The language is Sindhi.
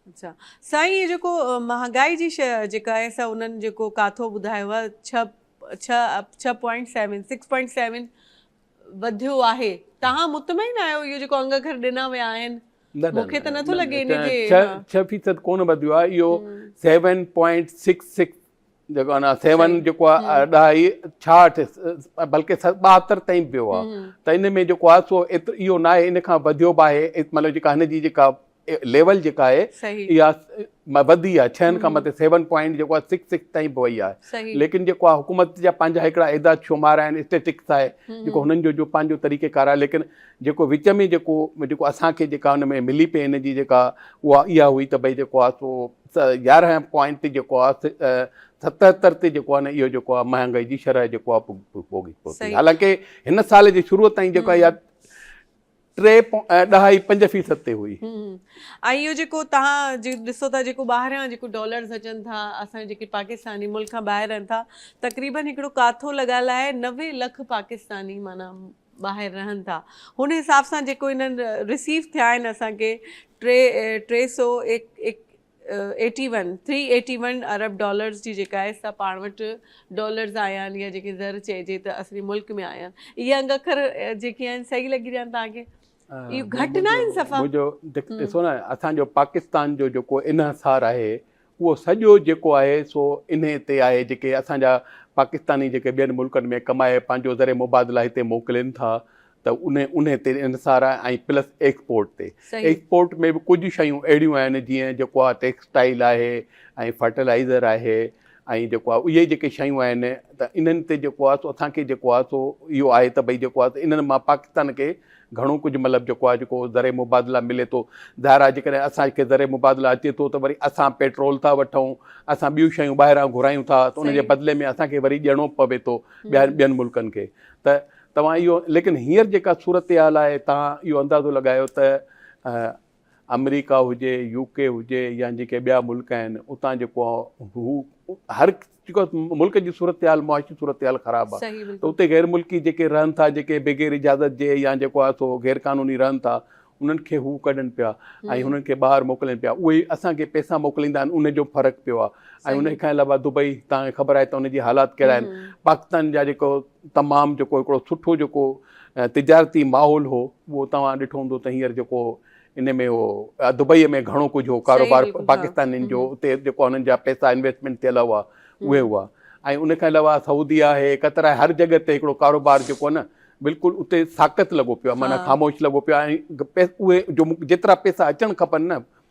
اچھا سائين هي جيڪو مهانگائي جي جيڪا آهي سا انهن جيڪو ڪاٿو ٻڌايو آهي ڇهه ڇهه ڇهه point seven six point seven وڌيو آهي توهان مطمئن آهيو اهو جيڪو انگ اکر ڏنا ويا آهن مون کي ته نٿو لڳي ان جي 6% ڪونه وڌيو آهي اهو سيون پوائنٽ سڪس سڪس جيڪو آهي نه سيون جيڪو آهي ڏهائي ڇاهٺ بلڪه 72 تائين پيو آهي ته ان ۾ جيڪو آهي سو ايترو اهو نه آهي ان کان وڌيو به آهي مطلب جيڪا هن جي جيڪا ليول جيڪا آهي اها وڌي آهي ڇهن کان مٿي سيون پوائنٽ جيڪو آهي سڪس سڪس تائين به وئي آهي ليڪن جيڪو آهي حڪومت جا پنهنجا هڪڙا اعداد شمار آهن اسٽيٽڪس آهي جيڪو هنن جو جو پنهنجو طريقه ڪار آهي ليڪن جيڪو وچ ۾ جيڪو جيڪو اسان کي جيڪا ان ۾ ملي پئي ان جي جيڪا اها اها هئي ته ڀئي جيڪو آهي سو 11 پوائنٽ تي جيڪو آهي 77 تي جيڪو آهي نه اهو جيڪو آهي مهانگائي جي شرح جيڪو آهي پوڳي پهتي حالانڪه هن سال جي شروع تائين جيڪو آهي ٽي ڏهائي پنج فيصد تي هئي. ۽ اهو جيڪو توهان جي ڏسو ٿا جيڪو ٻاهريان جيڪو ڊالرز اچن ٿا اسان جيڪي پاڪستاني ملڪ کان ٻاهر رهن ٿا تقريبن هڪڙو ڪاٿو لڳل آهي 90 لک پاڪستاني معنيٰ ٻاهر رهن ٿا هن حساب سان جيڪو انهن رسيو ٿيا آهن اسان کي ٽي ٽي سو eighty one three eighty one ارب ڊالرز جي جيڪا آهي سا پاڻ وٽ ڊالرز آيا آهن يا جيڪي زر چئجي ته اسان جي ملڪ ۾ آيا آهن اهي انگ اکر جيڪي آهن صحيح لڳي رهيا آهن توهان کي اهو گهٽ نه آهن صفا منهنجو ڏسو نه اسان جو پاڪستان جو جيڪو انحصار آهي اهو سڄو جيڪو آهي سو انهي تي آهي جيڪي اسان جا پاڪستاني جيڪي ٻين ملڪن ۾ ڪمائي پنهنجو زر مبادله هتي موڪلين ٿا ته انهي انهي تي انحصار آهي ۽ پلس ايڪسپورٽ تي ايڪسپورٽ ۾ به ڪجهه شيون اهڙيون آهن جيئن جيڪو آهي ٽيڪسٽائل آهي ۽ فرٽيلائزر آهي ۽ جيڪو آهي اهي جيڪي شيون آهن ته انهن تي جيڪو آهي سو اسان کي جيڪو آهي سو اهو آهي ته ڀئي جيڪو آهي انهن مان پاڪستان کي گهڻو ڪجهه مطلب جيڪو آهي جيڪو زر مبادله ملي ٿو ظاهر آهي جيڪڏهن اسان کي زر مبادله اچي ٿو ته وري اسان پيٽرول ٿا وٺون اسان ٻيون شيون ٻاهران گهرايون ٿا ته ان جي بدلي ۾ اسان کي وري ڏيڻو پوي ٿو ٻين ٻين ملڪن کي ته توهان اهو ليڪن هينئر جيڪا صورتحال آهي توهان اهو اندازو لڳايو ته آمريڪا هجي يو ڪي هجي يا جيڪي ٻيا ملڪ آهن اتان جيڪو هو هر جيڪو ملڪ جي صورتحال معاشي صورتحال خراب آهي ته اتي غير ملڪي جيڪي رهن ٿا جيڪي بغير اجازت جي يا جيڪو آهي سو غير قانوني رهن ٿا انهن کي هو ڪڍن پيا ۽ هنن کي ٻاهر موڪلين پيا اهي اسان کي پئسا موڪليندا آهن ان جو فرق پيو آهي ۽ ان کان علاوه دبئي توهان کي خبر آهي ته ان جي حالات ڪهڙا آهن پاڪستان جا جيڪو تمام جيڪو هڪڙو سٺو جيڪو تجارتي ماحول هو اهو توهان ڏٺو هوندو ته هينئر جيڪو ان ۾ هو دبئي ۾ گهڻو ڪجهه هو ڪاروبار پاڪستانين جو اتي جيڪو هنن جا پئسا انويسٽمينٽ ٿيل هئا اهي هئا ۽ ان کان علاوه سعودي آهي قطر آهي هر جڳهه تي هڪڙو ڪاروبار جيڪو نه بلڪل اتي ساڪت لڳو پيو آهي معنيٰ خاموش لڳو پيو آهي ۽ اهي جو جيترا پئسا اچڻ کپن نه